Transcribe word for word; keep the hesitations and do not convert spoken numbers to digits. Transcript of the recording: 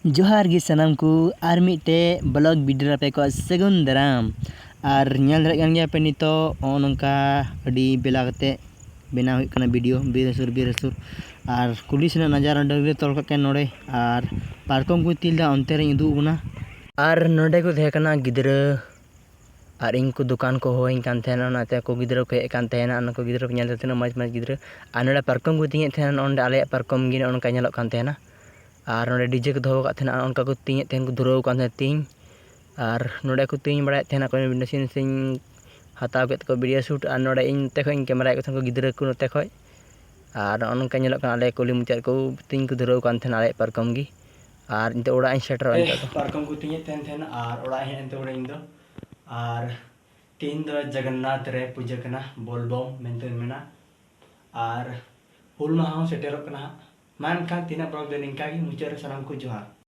ᱡᱚᱦᱟᱨ ᱜᱮ ᱥᱟᱱᱟᱢ ᱠᱚ, ᱟᱨ ᱢᱤᱫᱴᱮᱡ ᱵᱞᱚᱜ ᱵᱷᱤᱰᱤᱭᱳ ᱨᱮ ᱟᱯᱮ ᱠᱚᱣᱟᱜ ᱥᱟᱹᱜᱩᱱ ᱫᱟᱨᱟᱢ᱾ ᱟᱨ ᱧᱮᱞ ᱫᱟᱲᱮᱭᱟᱜ ᱠᱟᱱ ᱜᱮᱭᱟ ᱯᱮ ᱱᱤᱛᱚᱜ ᱱᱚᱜᱼᱚ ᱱᱚᱝᱠᱟ ᱟᱹᱰᱤ ᱵᱮᱞᱟ ᱠᱟᱛᱮ ᱵᱮᱱᱟᱣ ᱦᱩᱭᱩᱜ ᱠᱟᱱᱟ ᱵᱷᱤᱰᱤᱭᱳ, ᱵᱤᱨ ᱦᱟᱹᱥᱩᱨ ᱵᱤᱨ ᱦᱟᱹᱥᱩᱨ᱾ ᱟᱨ ᱠᱩᱞᱦᱤ ᱥᱮᱱᱟᱜ ᱱᱟᱡᱟᱨᱟ ᱰᱟᱹᱝᱨᱤ ᱛᱚᱞ ᱠᱟᱜ ᱠᱟᱱ ᱱᱚᱰᱮ, ᱟᱨ ᱯᱟᱨᱠᱚᱢ ᱠᱚ ᱛᱤᱞ ᱫᱟ ᱚᱱᱛᱮ ᱨᱮᱧ ᱩᱫᱩᱜ ᱵᱚᱱᱟ᱾ ᱟᱨ ᱱᱚᱰᱮ ᱠᱚ ᱛᱟᱦᱮᱸ ᱠᱟᱱᱟ ᱜᱤᱫᱽᱨᱟᱹ, ᱟᱨ ᱤᱧ ᱠᱚ ᱫᱚᱠᱟᱱ ᱠᱚ ᱦᱚᱦᱚᱧ ᱠᱟᱱ ᱛᱟᱦᱮᱱᱟ, ᱚᱱᱟᱛᱮ ᱟᱠᱚ ᱜᱤᱫᱽᱨᱟᱹ ᱠᱚ ᱦᱮᱡ ᱠᱟᱱ ᱛᱟᱦᱮᱱᱟ, ᱚᱱᱟ ᱠᱚ ᱜᱤᱫᱽᱨᱟᱹ ᱠᱚ ᱧᱮᱞ ᱛᱮ ᱛᱤᱱᱟᱹᱜ ᱢᱚᱡᱽ ᱢᱚᱡᱽ ᱜᱤᱫᱽᱨᱟᱹ᱾ ᱟᱨ ᱱᱚᱰᱮ ᱯᱟᱨᱠᱚᱢ ᱠᱚ ᱛᱤᱧᱮᱫ ᱛᱟᱦᱮᱱᱟ, ᱱᱚᱜᱼᱚ ᱱᱚᱰᱮ ᱟᱞᱮᱭᱟᱜ ᱯᱟᱨᱠᱚᱢ ᱜᱮ ᱱᱚᱜᱼᱚ ᱱᱚᱝᱠᱟ ᱧᱮᱞᱚᱜ ᱠᱟᱱ ᱛᱟᱦᱮᱱᱟ᱾ ᱟᱨ ᱱᱚᱰᱮ ᱰᱤᱡᱮ ᱠᱚ ᱫᱚᱦᱚ ᱟᱠᱟᱫ ᱛᱟᱦᱮᱱᱟ, ᱚᱱᱠᱟ ᱠᱚ ᱛᱤᱧᱮᱫ ᱛᱟᱦᱮᱱ, ᱠᱚ ᱫᱷᱩᱨᱟᱹᱣ ᱟᱠᱟᱱ ᱛᱟᱦᱮᱱᱟ ᱛᱤᱧ᱾ ᱟᱨ ᱱᱚᱰᱮ ᱠᱚ ᱛᱤᱧ ᱵᱟᱲᱟᱭᱮᱫ ᱛᱟᱦᱮᱱᱟ, ᱚᱠᱚᱭ ᱱᱟᱥᱮ ᱱᱟᱥᱮᱧ ᱦᱟᱛᱟᱣ ᱠᱮᱫ ᱛᱟᱠᱚ ᱵᱷᱤᱰᱤᱭᱳ ᱥᱩᱴ, ᱟᱨ ᱱᱚᱰᱮ ᱤᱧ ᱱᱚᱛᱮ ᱠᱷᱚᱡ ᱤᱧ ᱠᱮᱢᱮᱨᱟᱭᱮᱫ ᱠᱚ ᱛᱟᱦᱮᱱ, ᱩᱱᱠᱩ ᱜᱤᱫᱽᱨᱟᱹ ᱠᱚ ᱱᱚᱛᱮ ᱠᱷᱚᱡ᱾ ᱟᱨ ᱱᱚᱜᱼᱚ ᱱᱚᱝᱠᱟ ᱧᱮᱞᱚᱜ ᱠᱟᱱᱟ, ᱟᱞᱮ ᱠᱩᱞᱦᱤ ᱢᱩᱪᱟᱹᱫ ᱨᱮᱠᱚ ᱛᱤᱧ ᱠᱚ ᱫᱷᱩᱨᱟᱹᱣ ᱠᱟᱱ ᱛᱟᱦᱮᱱᱟ ᱟᱞᱮᱭᱟᱜ ᱯᱟᱨᱠᱚᱢ ᱜᱮ᱾ ᱟᱨ ᱱᱤᱛᱚᱜ ᱚᱲᱟᱜ ᱤᱧ ᱥᱮᱴᱮᱨᱚᱜᱼᱟ ᱱᱤᱛᱚᱜ ᱫᱚ᱾ ᱯᱟᱨᱠᱚᱢ ᱠᱚ ᱛᱤᱧᱮᱫ ᱛᱟᱦᱮᱱ ᱛᱟᱦᱮᱱᱟ ᱟᱨ ᱚᱲᱟᱜ ᱤᱧ ᱦᱮᱡ ᱮᱱ ᱛᱟᱵᱚᱱᱟ ᱤᱧ ᱫᱚ᱾ ᱟᱨ ᱛᱤᱦᱤᱧ ᱫᱚ ᱡᱚᱜᱚᱱᱱᱟᱛᱷ ᱨᱮ ᱯᱩᱡᱟᱹ ᱠᱟᱱᱟ, ᱵᱳᱞᱵᱚᱢ ᱢᱮᱱᱛᱮ ᱢᱮᱱᱟ᱾ ᱟᱨ ᱦᱩᱞ ᱢᱟᱦᱟ ᱦᱚᱸ ᱥᱮᱴᱮᱨᱚᱜ ᱠᱟᱱᱟ ᱦᱟᱸᱜ᱾ ᱢᱟ ᱮᱱᱠᱷᱟᱱ ᱛᱮᱦᱮᱧᱟᱜ ᱵᱞᱚᱜ ᱫᱚ ᱱᱤᱝᱠᱟ ᱜᱮ, ᱢᱩᱪᱟᱹᱫ ᱨᱮ ᱥᱟᱱᱟᱢ ᱠᱚ ᱡᱚᱦᱟᱨ᱾